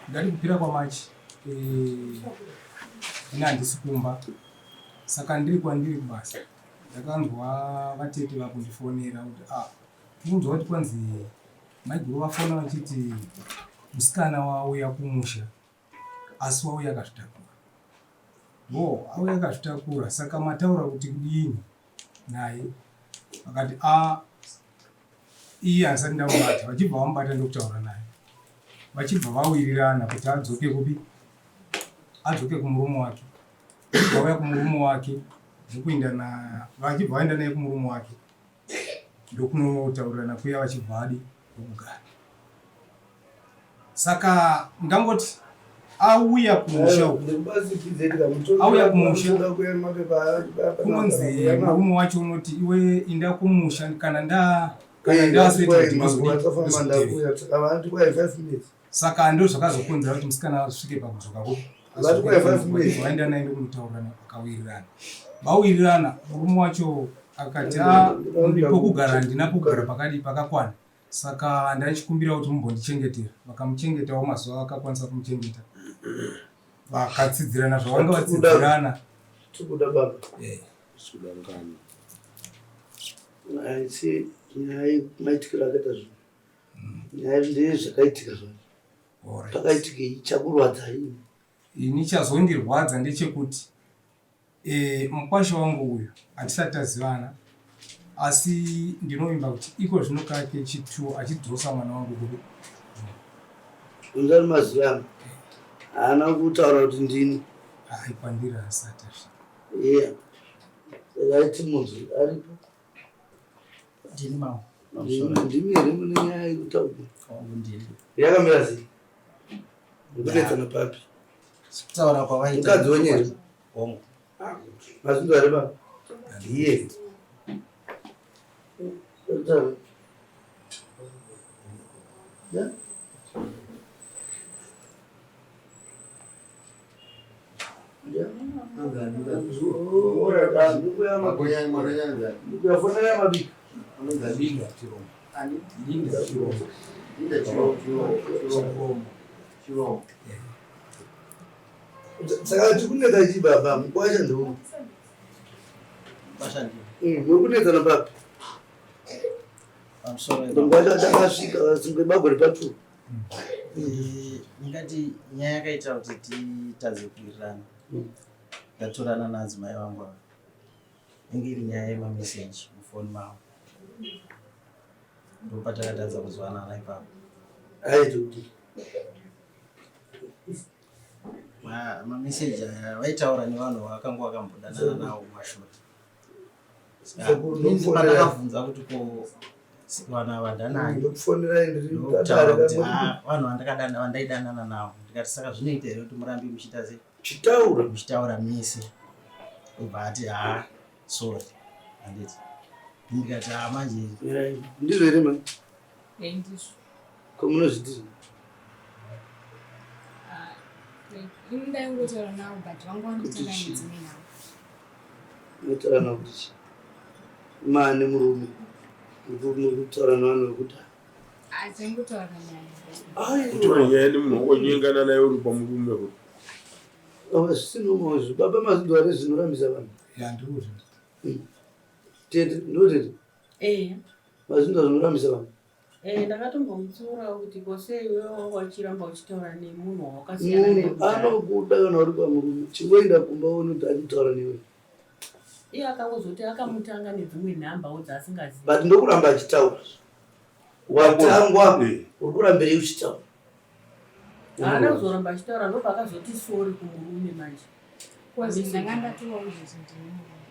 Ndati kupira kwaMarch eh, ini handisi kumba saka ndiri kwandiri kubasa ndakanzwa vatete vakundifonera kuti ah tikunzwa kuti kwanzi maiguru vafona vachiti musikana wauya kumusha asi wauya akazvitakura. Bo auya akazvitakura saka mataura kuti kudini naye vakati a ah, iye handisati ndamubata vachibva vamubata ndokutaura naye vachibva vawirirana kuti adzoke kupi adzoke kumurume wake vauya kumurume wake ndokuenda na vachibva vaenda naye kumurume wake ndokunotaurirana kuya vachibva adi ndokugara saka ndangoti auya kumusha auya kumusha kunonzi murume wacho unoti iwe inda kumusha kana nda kana ndaseti saka ndo zvakazokonzera kuti musikana asvike pakudzoka ko vaenda naye ndokunotaurirana vakawirirana vawirirana murume wacho akati ah, pokugara handina pokugara pakadii pakakwana Saka ndaichikumbira kuti mumbondichengetera. Vakamuchengetawo mazuva akakwanisa kumuchengeta. Vakatsidzirana zvavanga vatsidzirana. Tikuda baba. Eh. Tikuda ngano. Asi nyaya maitikiro akaita zvinhu. Nyaya ndeye zvakaitika zvacho. Pakaitikei chakurwadzai? Ini chazondirwadza ndechekuti E, mukwasha wangu uyu hatisati tazivana asi ndinovimba kuti iko zvino kake chitu achidzosa mwana wangu kupi unzani mazivana haana kutaura kuti ndini hai kwandiri asati asvika iya right munzwi aripo ndini mama ndimi here mune nyaya yekutaura yakamira sei mukunetsana papi Kutaura kwavaita. Mukadzi wenyu here? Hongu. Mazvinzwa here baba? Ndiye. Yeah. Saka tikunetsa chii baba mukwasha ndiwo muri kunetsana papi mukwasha takasvika vasingwe bagore patu ndingati nyaya yakaita kuti titadze kuwirirana ndatorana naadzimai vangu ava inge iri nyaya yemameseji mufoni mavo ndopatakatadza kuzwanana ipapo Mameseji aya vaitaura nevanhu vakanga vakambodanana navo kumashure. Pandakabvunza kuti ko vanhu ava ndanani ndokutaura kuti ah, vanhu vandakadana vandaidanana navo ndikati saka zvinoita here kuti murambe muchiita sei muchitaura muchitaura mese obva ati haa sorry handiti ndikati haa manje ndizvo here mai Eh, ndizvo. Ko munozviti Ah, like, ini ndaingotaura navo but vanga vanditanga nedzimwe nhau. munotaura navo kuti chii? Mane murume muri kutaura nevanhu vekudhara. Ah, taingotaura nyaya. Kutora nyaya nemunhu wanyengana naye uri pamurume kuti Zvisinomo izvi baba mazinzwa here zvinorambisa vanhu? Ya ndiri Tete ndotete. Eh. Mazinzwa zvinorambisa vanhu. Eh, ndakatombomutsiurawo kuti ko sei iwewe wanga uchiramba uchitaura nemunhu wawakasiyana naye Munhu kudhara. anokuda kana uri pamurume chingoenda kumba uone kuti ari kutaura newe. Iye akangozoti akamutanga nedzimwe nhambawo dzaasingazivi. But ndokuramba achitaura. Watangwa Eh. uri kurambirei uchitaura? Haana kuzoramba achitaura ndopaakazoti sorry kumurume manje. Cause ndanga ndatovaudza kuti ndine murume.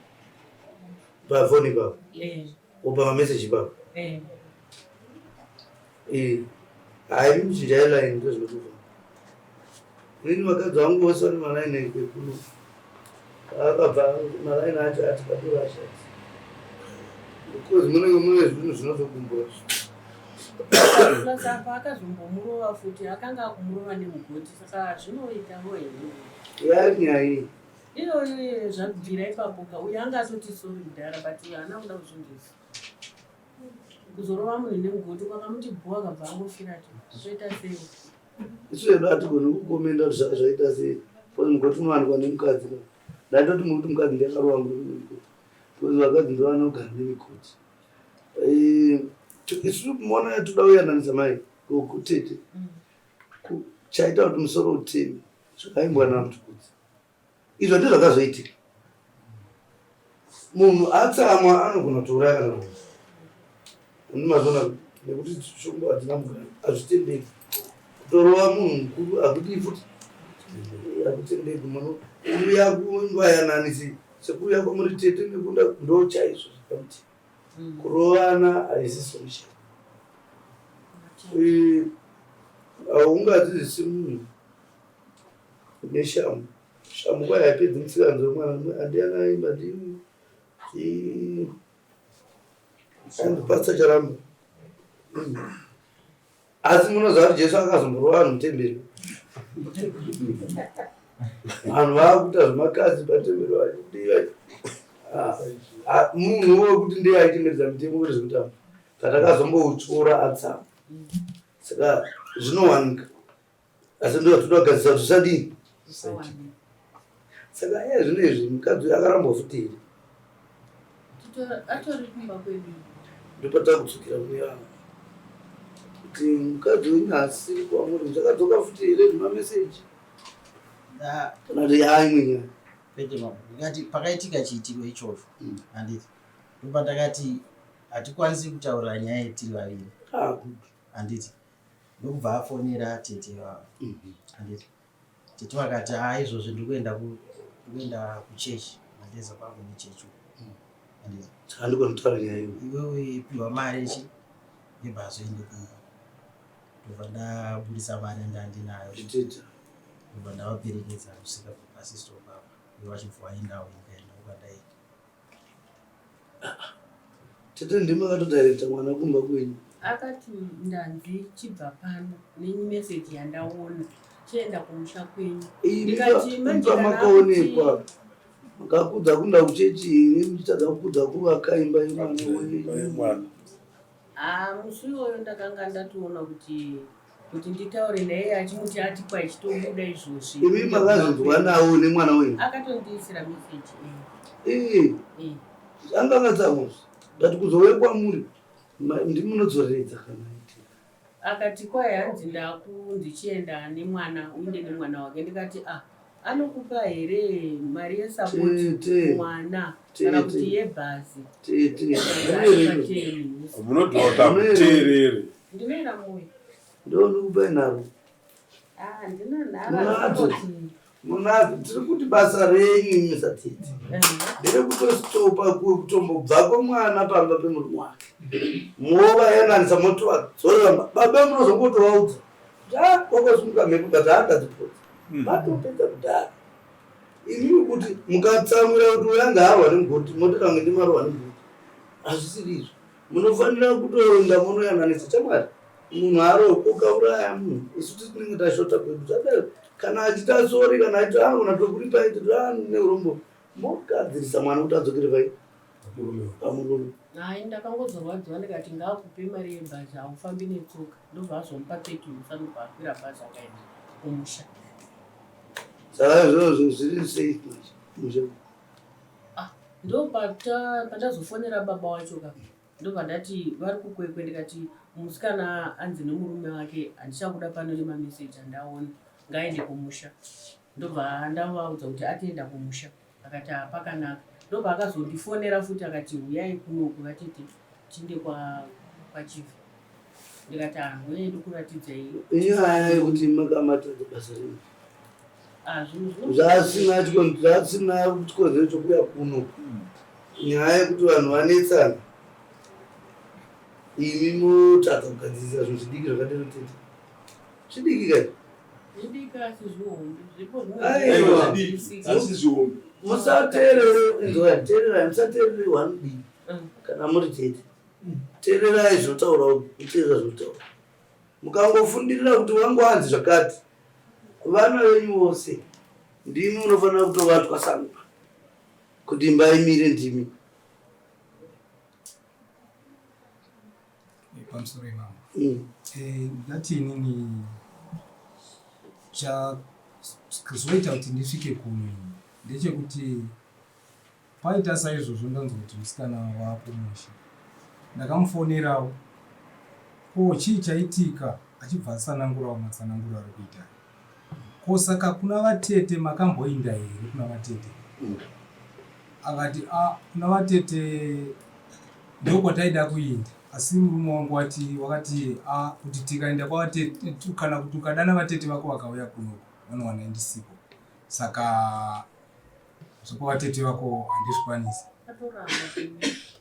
Pafoni ipapo. Eh. Opa mameseji ipapo. Eh. Eh. Hayi muchinja line ndozvinokuva. Ini vakadzi vangu vose vane malaini ekuno. Akabva malaini acho ati katorasha. Because munenge mune zvinhu zvinozokumbura. Plus apa akazombomurova futi akanga akumurova nemugoti saka zvinoitawo here? Yari nyaya iyi. Iyoyo zvabvira ipapo ka uyo anga atoti sorry mudhara but uyo haana kuda kuzvinzwisa. Kuzorova munhu nemugoti kwakamuti bho akabva angofira ti toita sei? Isu hedu hatigoni kukomenda kuti zvaita sei because mugoti unowanikwa nemukadzi ka. Ndaitoti mukuti mukadzi ndiye akarova murume nemugoti because vakadzi ndovanogara nemigoti. Eh, isu mona toda kuyananisa mai gogo tete chaita kuti musoro uteme zvakaimbwa naMtukudzi. Izvo ndizvo zvakazoitika. Munhu atsamwa anogona kutouraya kana kufa. Ndimazvona nekuti shungu hadzina mugano, hazvitendeki. Kutorova munhu mukuru hakudii futi, hakutendeki. Muno uya kungoyananisi sekuuya kwamuri tete nekunda ndo chaizvo zvakamuti kurovana haisi solution. Eh, haungadzidzisi munhu neshamu shamu kwai haipedzi musikanzwa mwana andiyana aimba ndi anzi pastor charamba asi munoziva kuti jesu akazomborova vanhu mutemberi vanhu vakuita zvemakadzi patemberi vachidiva ah, ah, munhu wekuti ndiye aichengetedza mitemo kuti zvekutamba patakazongoutyora atsama saka zvinowanika asi ndo zvatoda kugadzirisa kuti zvisadii saka iye zvino izvi mukadzi uyu akarambwa futi here atori kumba kwedu ndopatava kudzokera kune vanhu kuti mukadzi wenyu haasiri kwamuri zvakadzoka futi here zvimameseji kana kuti yaimwe nyaya kwete mama ndikati pakaitika chiitiko ichocho handiti ndopandakati hatikwanisi kutaura nyaya yetiri vaviri ah, handiti ndokubva afonera tete vavo handiti tete vakati haa izvozvi ndiri kuenda kuenda kuchechi mandeza kwangu nechechi handiti saka ndikonotaura nyaya iyo iwewe piwa mari chi yebhazi uende kumba ndobva ndaburitsa mari yandandinayo chitete ndobva ndavaperekedza kusvika pasistop apa ivo vachibva vaendawo ndikaenda kwandaenda Tete ndimi makatodirecta mwana kumba kwenyu. Akati ndanzi chibva pano nemeseji yandaona chienda kumusha kwenyu. Ndikati manje kana makaonekwa makakudza kunda kuchechi here muchitadza kukudza kuvaka imba yemwana wenyu. Ah, musi iwoyo ndakanga ndatoona kuti kuti nditaure naye achimuti ati kwaichitobuda izvozvi. Imi makazvinzwa nawo nemwana wenyu? Akatondiisira message. Eh. Eh. Anga akatsamwa. Ndati kuzouya kwamuri ndimi munodzoreredza kana itika. Akati kwai hanzi ndakunzi chienda nemwana uinde nemwana wake ndikati ah anokupa here mari yesapoti mwana kana kuti yebhazi. Tete. Munodhota muteerere. Ndinoera moyo. Ndonokupai nharo. Ah, ndina nharo. Munadzo tiri kuti basa renyu imi satete nderekutostopa kutombobva kwemwana pamba pemurume wake movayananisa motovadzorera baba munozongotovaudza ah, kwakasimuka mhepo but haangadzipodza hmm. matopedza kudhara imimi kuti mukatsamwira kuti uyo anga arwa nemugoti motoita kunge ndimarohwa nemugoti hazvisiri izvo Munofanira kutoenda monoyananisa chamwari munhu aro ukauraya munhu isu tinenge tashota kwedu zvadaro kana achita sori kana achita anogona tokuripa neurombo mogadzirisa mwana kuti adzokere pai pamurume Hai ndakangozorwadziwa ndikati ngaakupe mari yebhazi haufambi netsoka ndobva azomupa 30 usanobva akwira bhazi akaenda kumusha. Saka izvozvo zviri safe manje musha. Ah, ndopandazofonera baba wacho ka ndobva ndati vari kukwekwe ndikati musikana anzi nemurume wake handichakuda pano nemameseji andaona ngaende kumusha ndobva ndavaudza kuti atienda kumusha akati hapakanaka ndobva akazondifonera futi akati huyai kunoku vatete tinde kwachief ndikati ah, ndikuratidzei inyaya yekuti makamatadza basa renyu ah, zvasina zvasina chikonzero chokuya kuno nyaya yekuti vanhu vanetsana imi motadza kugadzirisa zvinhu zvidiki zvakadero tete zvidiki kai musateerere inzwai teererai musateerere one diki kana muri tete Teererai zvinotaura kuteerera zvinotaura. Mukangofundirira kuti wangu anzi zvakati, vana venyu vose ndimi munofanira kutovatwasanura kuti imba imire ndimi. Pamusoro imambo. Eh, ndati inini Chazoita kuti ndisvike kuno ndechekuti paita saizvozvo ndanzwa kuti musikana waakumusha. Ndakamufonerawo ko chii chaitika achibva atsanangurawo matsananguro ari kuita. Ko saka kuna vatete makamboinda here kuna vatete? Akati a kuna vatete ndokwataida kuinda asi murume wangu wati wakati a kuti tikaenda kwavatete kana kuti ukadana vatete vako vakauya kunoku vanowana ndisipo saka zvekwavatete vako handizvikwanisi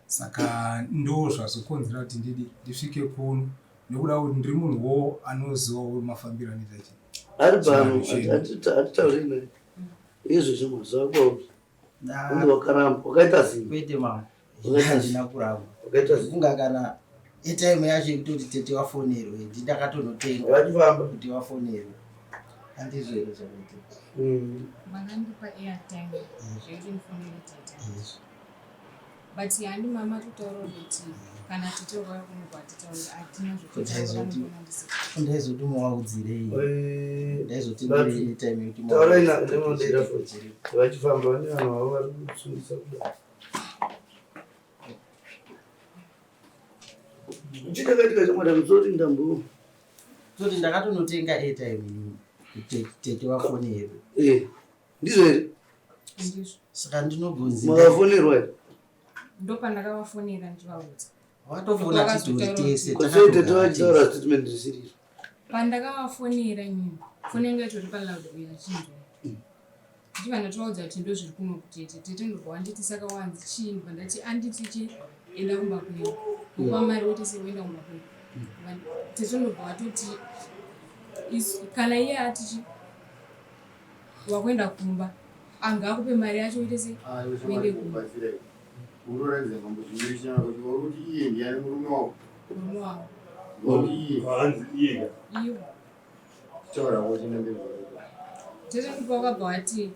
saka ndo zvazokonzera kuti ndidi ndisvike kuno nekuda kuti ndiri munhu wo anozivawo mafambiro anoita chi ari pano hatitauri naye izvezvi mazuva kwauri undi wakaramba wakaita zii kwete mama handina kuramba wakaita zii funga kana etime yacho yekutoti tete wafonerwe ndi ndakatonotenga vachifamba kuti wafonerwe handizvo here zvakaita Makandipa airtime zvekuti ndifonere tete. But handi mama totaura kuti kana tete wakauya kuno kwatitaura hatina zvekutaura. Ndaizoti muwaudzirei. Ndaizoti ndiri time yekuti taurai nemodera futi vachifamba vane vanhu vavo vari kusungisa kudai. Chitakatika chamwada musori ndambo. Toti ndakatonotenga airtime inini kuti tete wafonerwe. Eh, ndizvo here? Ndizvo. Saka ndinogonzi Makafonerwa here? Ndopandakavafonera ndichivaudza. Watofona titori tese. Kusei tete vachitaura statement risiri iro. Pandakavafonera inini foni yanga itori paloud uye achinzwa. Ndichibva ndatovaudza kuti ndozviri kuno kutete. Tete ndobva wanditi saka wanzi chii ndobva ndati anditi chi enda kumba kwenyu. Ndokupa mari woite sei woenda kumba kwenyu. Tete ndobva watoti kana iye ati chi wakuenda kumba anga akupe mari yacho uite sei uende kumba. Unoratidza mambo zviviri chako kuti iye ndiani murume wako. Murume wangu. Iye. Hanzi iye. Iye. Taura wachina mberi. Tete ndipo wakabva wati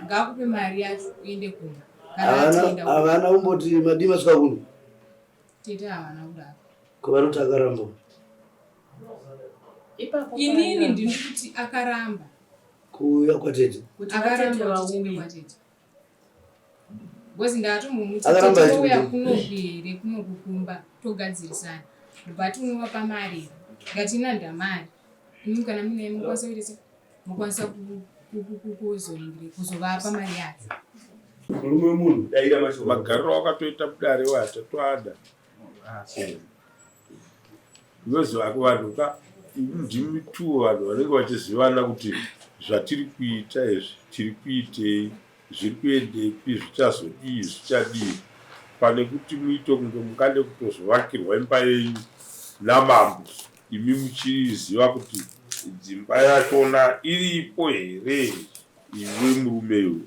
ngaakupe mari yacho uende kumba. Kana atienda Havana kumboti madii masvika kuno. Tete havana kudaro. Ko vanoti akaramba. Ipapo Inini ndini kuti akaramba. Kuuya kwatete. Kuti vatete Akaramba kuti tiende vauye. kwatete. Because ndatomuti Akaramba tete touya achikudii? kunoku here kunoku kumba togadzirisana. Ndobva tinovapa mari here. Ndikati ina ndamari. Imi kana mune mukwanisa kuita sei? Mokwanisa kuzoningire kuzovapa mari yacho. Murume wemunhu daira mashoko. Magariro wakatoita mudare watatoada. Because vanhu ka ndimi two vanhu vanenge vachizivana kuti zvatiri kuita izvi tiri kuitei zviri kuendepi zvichazodii zvichadii pane kuti muite kunge mungade kutozovakirwa imba yenyu namambo imi muchiziva kuti dzimba yachona iripo here iwe murume iwe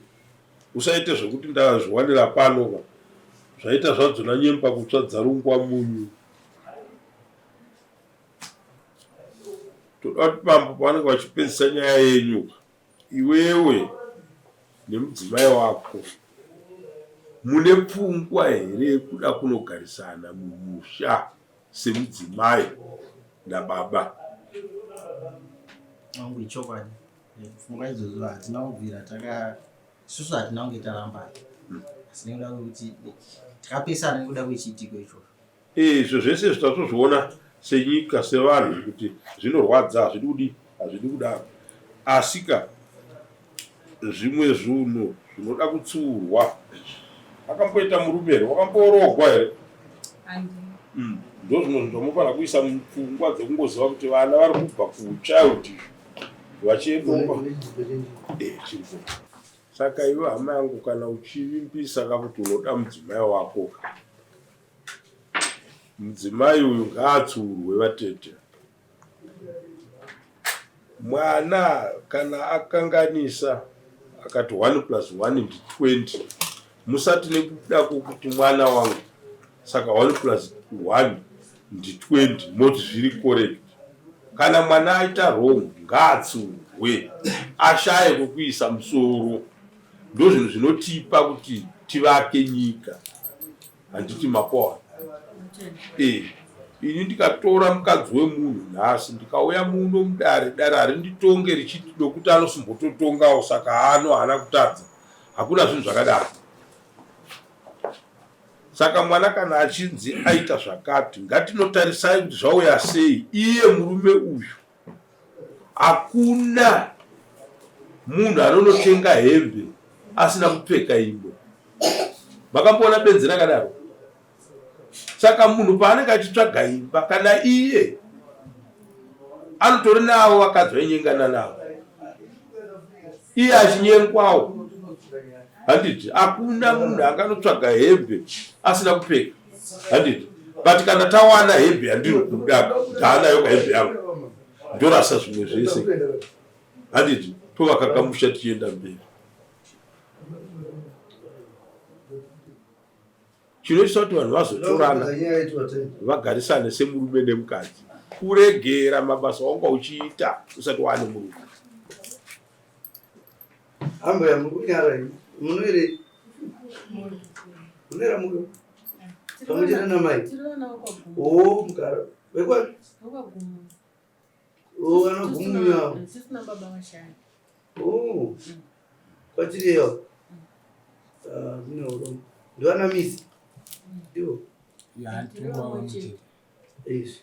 usaite zvekuti ndazviwanira pano ka zvaita zvadzona nyemba kutsva dzarungwa munyu toda kuti mambo pavanenge vachipedzisa nyaya yenyu iwewe nemudzimai wako mune pfungwa here yekuda kunogarisana mumusha semudzimai nababa? Wangu ichokwadi pfungwa idzodzo hatina kubvira taka isusu hatina kunge tarambana asi nekuda kwekuti takapesana nekuda kwechiitiko ichocho. Izvo zvese zvitatozviona senyika sevanhu kuti zvinorwadza hazvidi kudii hazvidi kudaro asika zvimwe zvunhu zvinoda kutsiurwa akamboita murume here wakamboroogwa here ndozvimwe zvinhu zvamunofanira kuisa mupfungwa dzekungoziva kuti vana vari kubva kuchild vachiendopa chiripo saka iwe hama yangu kana uchivimbisa ka kuti unoda mudzimai wako mudzimai uyu ngaatsiurwe vatete Mwana kana akanganisa akati 1 plus 1 ndi 20 musati nekuda kwokuti mwana wangu saka 1 plus 1 ndi 20 moti zviri correct. Kana mwana aita wrong ngaatsiurwe ashaye kwekuisa musoro. Ndozvinhu zvinotipa kuti tivake nyika. Handiti mapoa? Eh. Ini ndikatora mukadzi wemunhu nhasi ndikauya muno mudare, dare harinditonge richiti dokuti anosimbototongawo saka ano haana kutadza. Hakuna zvinhu zvakadaro. Saka mwana kana achinzi aita zvakati, ngatinotarisai kuti zvauya sei. Iye murume uyu Hakuna munhu anonotenga hembe asina kupfeka imwe. Makamboona benzi rakadaro? Saka munhu paanenge achitsvaga imba, kana iye anotori navo vakadzi vainyengana navo, iye achinyengwawo, handiti? Hakuna munhu anganotsvaga hembe asina kupfeka, handiti? But kana tawana hembe yandiri kuda, ndaanayo kahembe yangu ndorasa zvimwe zvese handiti tovaka kamusha tichienda mberi chinoitisa kuti vanhu vazotorana vagarisane semurume nemukadzi kuregera mabasa wanga uchiita usati waane murume Ambuya mukunyara imi munoere munoera muyo pamwe chete namai oo mugara vekwapi oo anogumunya oo kwachiriyo kune urombo ndivana misi ndivo izvi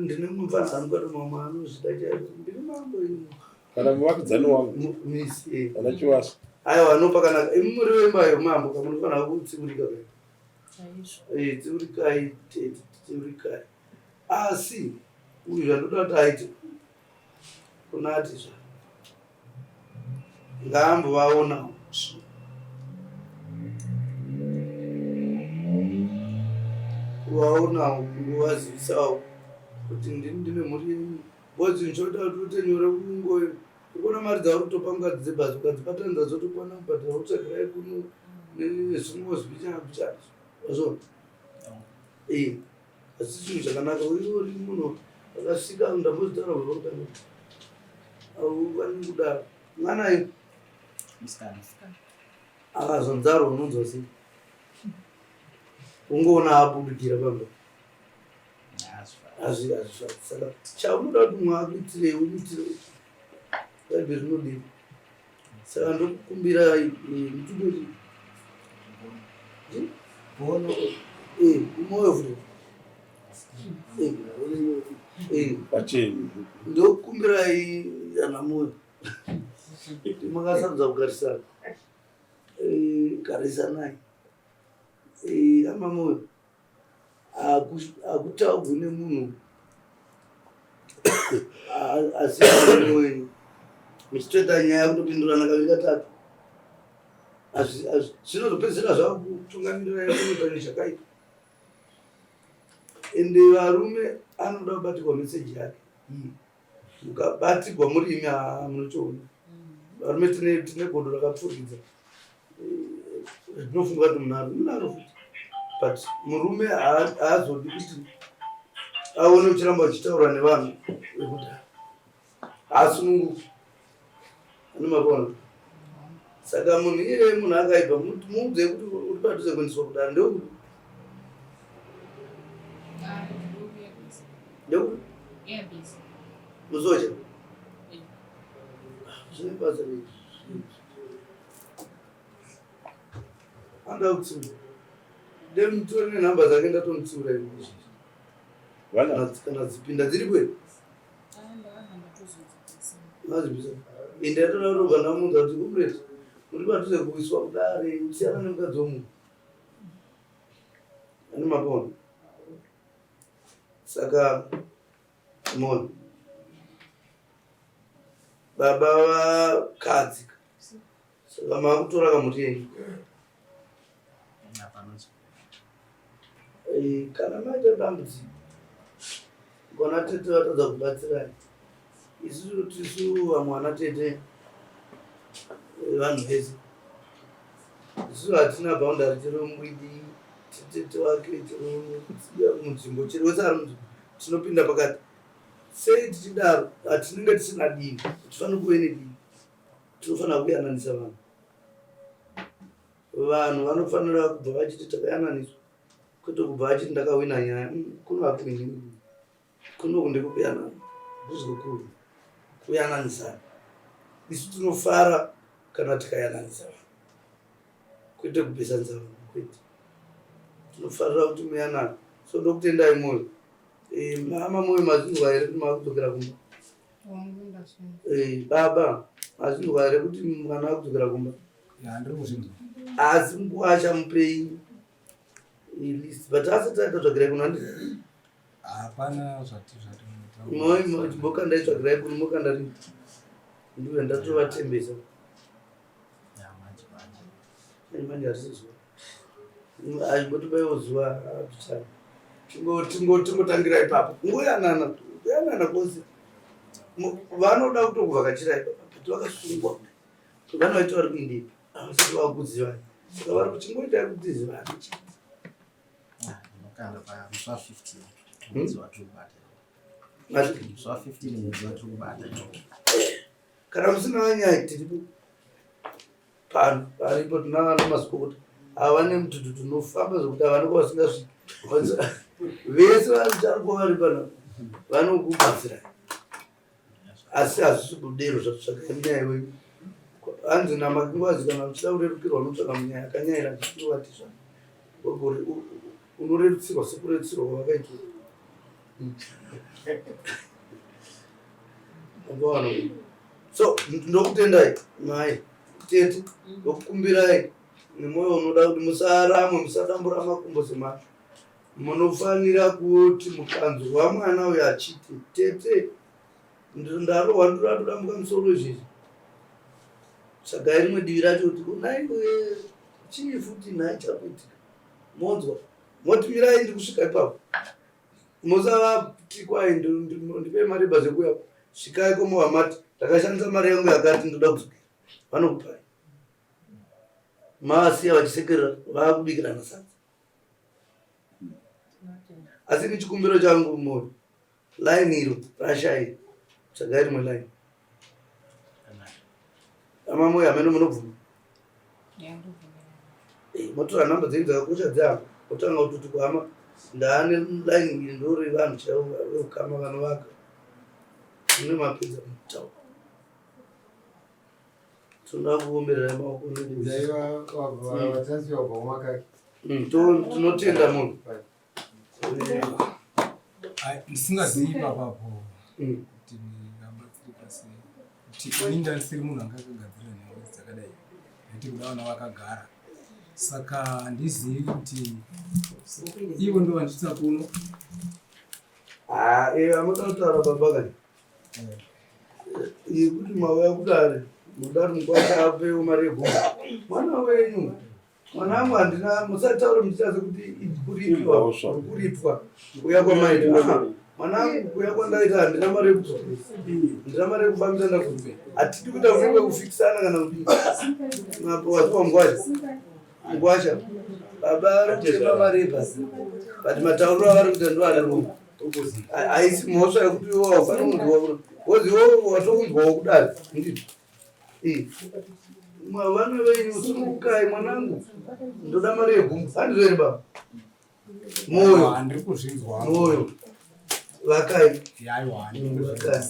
ndine mufana anokwato mamwe anozvida chaizvo ndiri mambo ini kana muvakidzani wangu misi eh. ana chiwasa aiwa anopa kana imi muri wembayo mambo kamunofanira kutsiurika ka eh, tsiurikai tete tsiurikai asi uyu zvandoda kuti aite kunati zva ngaambovaonawo kuvaonawo kungovazivisawo kuti ndini ndine mhuri yenyu bcoz nchoda kuti uite nyore kungoyo ukuona mari dzauri kutopa mukadzi dzebhazi ukadzibatanidza dzotokwana kubhadhara utsvagirai kuno nezvimwe zvichana azvo ee asi chinhu chakanaka uri munhu akasvika ndambozvitaura baba kutanga aufaniri kudaro mwana iyo akazonzarwa unonzwa sei ungoona abudikira pamba hazvifadzi saka chaunoda kuti mumwe akuitirei umuitire bhaibheri rinodii saka ndokukumbira mutumboti Bono. Eh, moyo futi. Eh, eh. Pacheni. Ndokukumbirai ana moyo. Makasarudza kugarisana. Eh, garisanai. Eh, ama moyo. Hakutaugwi nemunhu asi wenyu. Muchitoita nyaya kutopindurana kaviri katatu. Zvinozopedzisira zvakutungamirira kuita nezvakaipa. Ende varume anoda kubatirwa meseji yake. Mukabatirwa muri imi haa munotoona. Varume tine tine godo rakapfurikidza. Tinofunga kuti munaro munaro futi. But murume haazodi kuti aone uchiramba uchitaura nevanhu vekudhara. Haasununguki. Anomapona. Saka munhu iyeye munhu akaipa muudze kuti uri padhuze kuendeswa kudare ndekuti ndekuti musoja zvine basa rei anoda kutsiura ndemutori nenhamba dzake ndatomutsiura izvi kana dzipinda dziri kwei Ende atoda kutobva ndamuudza kuti comrade muri padhuze kuiswa kudare kusiyana nemukadzi wemunhu ane mapona saka moyo baba vakadzi saka makutora kamuti yenyu Eh, kana maita dambudziko kona tete vatadza kubatsirai isusu tisu vamwe vana tete eh, vanhu vese isusu hatina boundary chero mbwidi tete wake chero munzvimbo chero wese ari munzvimbo tinopinda pakati sei tichidaro hatinenge tisina divi hatifaniri kuve nedivi tinofanira kuyananisa vanhu Vanhu vanofanira kubva vachiti takayananiswa. Kwete kubva achiti ndakawina nyaya. Kuno hakuwini. Kuno ndekukuyanana. Kuzokuru. Kuyananisana. Isu tinofara kana tikayananisa vanhu. Kwete kupesanisa vanhu kwete. Tinofarira kuti muyanane. So ndokutendai moyo. Eh, mama moyo mazvinzwa here kuti makudzokera kumba? Eh, baba mazvinzwa here kuti mwana akudzokera kumba? Asi mukwasha mupei list but asati aita tsvagirai kuno handi hapana zvati zvati mokanda itsvagirai kuno mokanda rini ndive ndatovatembesa manje harisi zuva aimbotibayiwo zuva apichana tingotangira ipapo kungoyanana kuyanana kwose vanoda kutokuvhakachira ipapa but vakasungwa vanovaita vari kuindipi havasati vakuzivai saka vari kuchingoitai kuti zivane chete ndinokanda pamusi wa 15 mwedzi watiri kubata musi wa 15 mwedzi watiri kubata kana musina nyaya tiripo pano paripo tina vana mazvikokota ava nemututu tunofamba zvekuti havana kwavasingasviki vese varichariko vari pano vanokubatsirai asi hazvisi kudero zvatsvakai munyaya wenyu hanzi namakingwazi kana uchida kurerukirwa unotsvaka munyaya akanyaira chichivatizva unorerutsirwa sekurerutsirwa kwavakaitwa so ndokutendai mai tete ndokukumbirai nemwoyo unoda kuti musaramwe musadambura makumbo semazvo munofanira kuti mukanzwa mwana uyo achiti tete ndarohwa ndoda kudambuka musoro izvizvi tsvagai rimwe divi racho kuti unai chii futi nhai chakuitika monzwa moti mirai ndiri kusvika ipapo musavati kwai ndipei mari yebhazi yekuuya svikai komova mati ndakashandisa mari yangu yakati ndoda kudzokera vanokupai mavasiya vachisekerera vakubikirana sadza asi ni chikumbiro changu moyo line iro rashai tsvagai rimwe line amamoyo hameno munobvuma eh, motora nhamba dzenyu dzakakosha dzehama otanga kutoti kuhama ndaane line iri ndorevanhu chaivo veukama vanovaka mune mapedza mutaura tinoda kuomberera maoko tinotenda munhu ndisingazivi ipapapo mm. kuti ndingabatsirika sei kuti ini ndandisiri munhu anga akagadzira nhau dzakadai nekuti kuda vana vakagara saka handizivi kuti ivo ndo vanditsa kuno ah, eh, amoda kutaura baba kani yekuti mauya kudare muda kuti mukwasha apewo mari yegumba mwana wenyu mwanangu handina musataure muchiita sekuti kuripwa kuripwa kuya kwamaita mwanangu kuya kwandaita handina mari yekudzoka handina mari yekufambisa ndakuti hatidi kuita kunenge kufikisana kana kudii waziwa ngwasha ngwasha baba vari kuchema mari yebhasi but matauriro avari kuita ndo ari rongo haisi mhosva yekuti iwe haufaniri kunzwa wozi iwe watokunzwawo kudari ndizvo vana venyu sunungukai mwanangu ndoda mari yegumbu handizvo here baba moyo ndiri kuzvinzwa moyo vakai aiwa vakai.